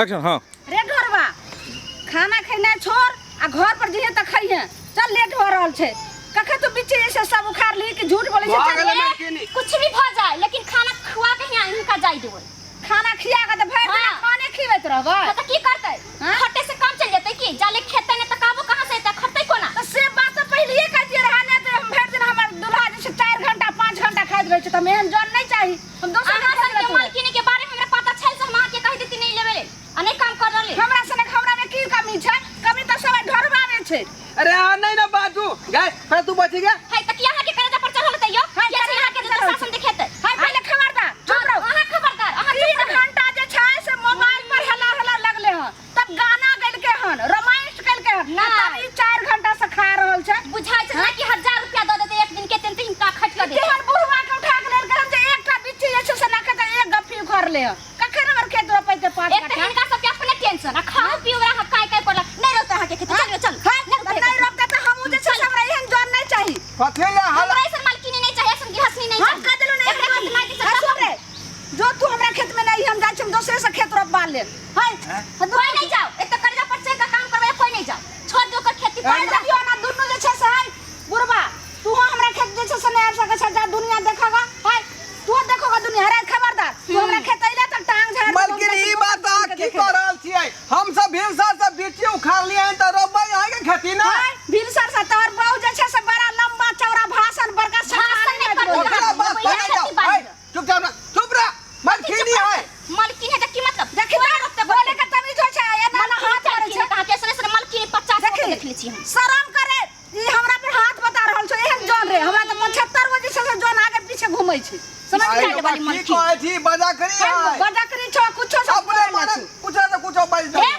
Action. हाँ। रे घरवा, खाना खेनाइ छोड़ आ घर पर जइहे तऽ खइहे। चल, लेट हो रहल छै। कखन तू बिच्ची जैसे सब उखाड़ ली कि झूठ बोलै छै? भऽ चल। गेलै। रे। मालकिनी। कुछ भी भऽ जाए, लेकिन खाना खुआ के यहाँ हिनका जाय देबै। खाना खिया के तऽ भरि दिन खाने खिबैत रहबै। हाँ, तऽ की करतै? हाँ? खटे से काम चल जेतै की? जाले खेतै ने तऽ काबो कहाँ से एतै? खटतै कोना? तऽ से बात तऽ पहिलिए कहितियै रहै ने, तऽ हम भरि दिन, हमर दुल्हा जे छै 4 घंटा 5 घंटा खाइत रहै छै, तऽ हम एहन जन नहि चाही। हम दोसर अहाँ के खोजि सबके लेतहुँ। मालकिनी के बारे में हमरा पता छल से हम अहाँ के कहि देती नहीं लेबे ले आ नहीं काम कर रहले। हमरा सनक हमरा में की कमी छै? कमी तऽ सब ढोरबा में छै। अरे आ नहीं ना बाजू गाय, फिर तू बची गया। है त की अहाँ के करेजा पर चढ़ल तैयो है, के छै अहाँ के करेजा पर चढ़ल। शासन देखेतै? हाय, पहिले खबरदार, चुप रहो। अहाँ खबरदार, अहाँ तीन चुप रहू। घंटा जे छै से मोबाइल पर हला हला लगले हन, तब गाना गेलके हन, रामायण केलके हन। ना। तब ई 4 घंटा से खा रहल छै। बुझाइ छै जेना कि 1000 रुपया दऽ देतै एक दिन के, तेन हिनका खटि कऽ देतै। केहन बुढ़वा के उठा के लेलके हन जे एकटा बिच्ची जे छै से नखे तऽ एक गप्पी उखड़ले हन। कखन हमर खेत रोपेतै पाँच एक तऽ कट्ठा? हिनका सबके अपने टेंशन आ खाओ पियो वाला काय काय पड़ल। नहीं रोपते अहाँ के खेती। चलियो, चल। है, नहीं रोपते। नहि रोपतै तऽ हमहूँ जे छै से, हमरा एहन जन नहि चाही। कथी ले हला? हमरा ऐसन मालकिनी नहीं चाहिए, ऐसन गृहस्थनी नहीं हम चाहिए। कह देलहुँ ने। एकरा खेत माटि से हाँ, सब। सुन रे, जो तू हमरा खेत में नहीं, हम जाइ छी, हम दोसरे से खेत रोपबा लेब। है। कोई नहीं जाओ। एक तो कर्जा पर चढ़ के काम करबै, कोई नहीं जाओ। छोड़ दो ओकर खेती पर पर। जबियो ना दुनू जे छै से। है बुढ़बा, तू हमरा खेत जे छै से नहीं आबि सकै छै। जा, दुनिया देखेगा। है, तू देखोगा दुनिया। रे खबरदार, तू हमरा खेत अइले तऽ टांग झाड़ देबौ। मलकिनी, ई बात अहाँ की कऽ रहल छियै? हम सब भिनसर से बिच्ची उखाड़ लियै तऽ रोपबै अहाँके खेती ना। है, भिनसर से तोहर बहू जे छै से बड़ा लंबा चौड़ा भाषण, बड़का भाषण नहि सरकारी करतै। ओकरा बात वही पर नहीं खेती जाओ। बाड़ी। है, चुपचाप रह, चुप रह। मलकिनी है। मालकिन है तऽ की मतलब? देखी तऽ, बोले के तमीज होइ छै, एना ना हाथ मारै छै। कहाँ के ऐसन ऐसन मालकिनी 50 देखी। देख लै छी हम। शरम करे, ई हमरा पर हाथ बता रहल छौ। एहन जन रे, हमरा तऽ 75 बजे से जन आगे पीछे घूमै छै, समझ आई गेली? वाली की मलकिनी। कहै छी, बजा करी है। बजकरी छौ, कुछो सब अपने बोलै माने छी। कुछो से कुछो बाजि हे। देबै।